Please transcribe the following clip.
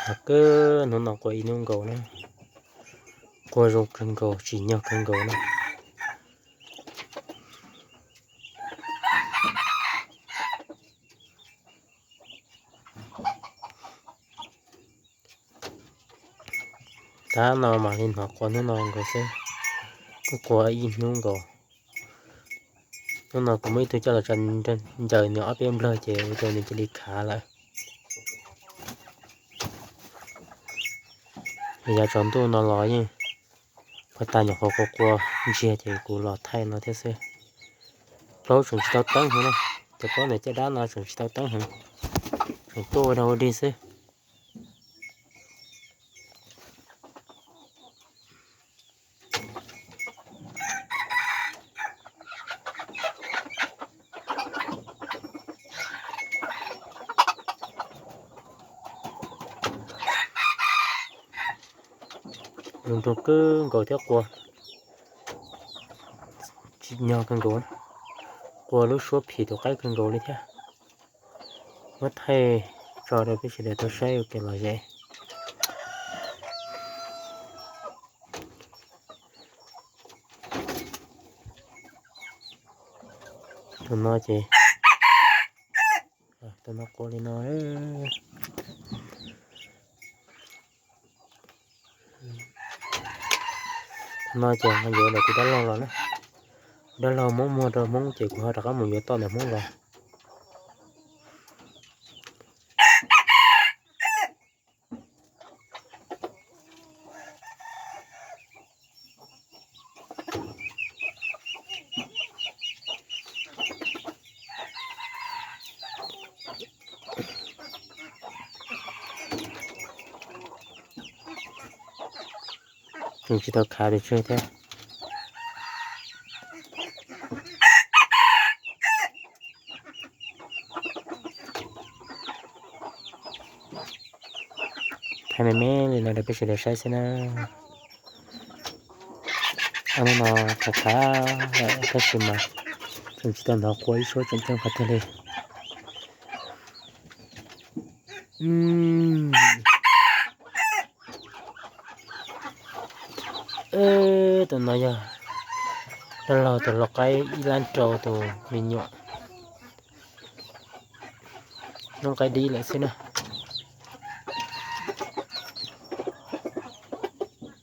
Hnov kawg, hnub no qua ib hnub nkaus na, qua zoo kawg nkaus, tsim nyog kawg nkaus na. Tab no mam li hnov qua hnub no nkaus xwb, kuj qua ib hnub nkaus. Hnub no kuv muab ib tug coj los tso ncaws nws ob peb nplawg ces ua rau nws cia li khav lawm. Yav tsaus ntuj no los yeej pos tag nyuam qhuav qua qua ntsiag ces kuv los thaij no thiab xwb. Plaub tseem tsis tau teeb heev na, cov plaub ntawm caj dab no tseem tsis tau teeb heev, tseem tuaj ua dog ua dig xwb. Zoo nraug kawg nkaus thiab qua tsim nyog kawg nkaus, qua lub suab phim tus qaib kawg nkaus li thiab. Muab thaij tso rau peb sawv daws tau saib ua kev lom zem. Tus no ces, tus no qua li no. Tus no ces ho yuav ntawm kuv dab laug los na. Kuv dab laug Hmoob muag rau Hmoob ces kuv ho rov qab mus yuav toj ntawm Hmoob los. Tseem tsis tau khav tus tswg thiab. Thaij me me li no rau peb sawv daws saib xwb na. Ob hnub no khav khav lawm tab sis mas tseem tsis tau hnov qua ib suab tseem ceeb qhov twg li. Tus no yog dab laug tus lau qaib ib lab rau tus me nyuam. Noob qaib dib lawm xwb na.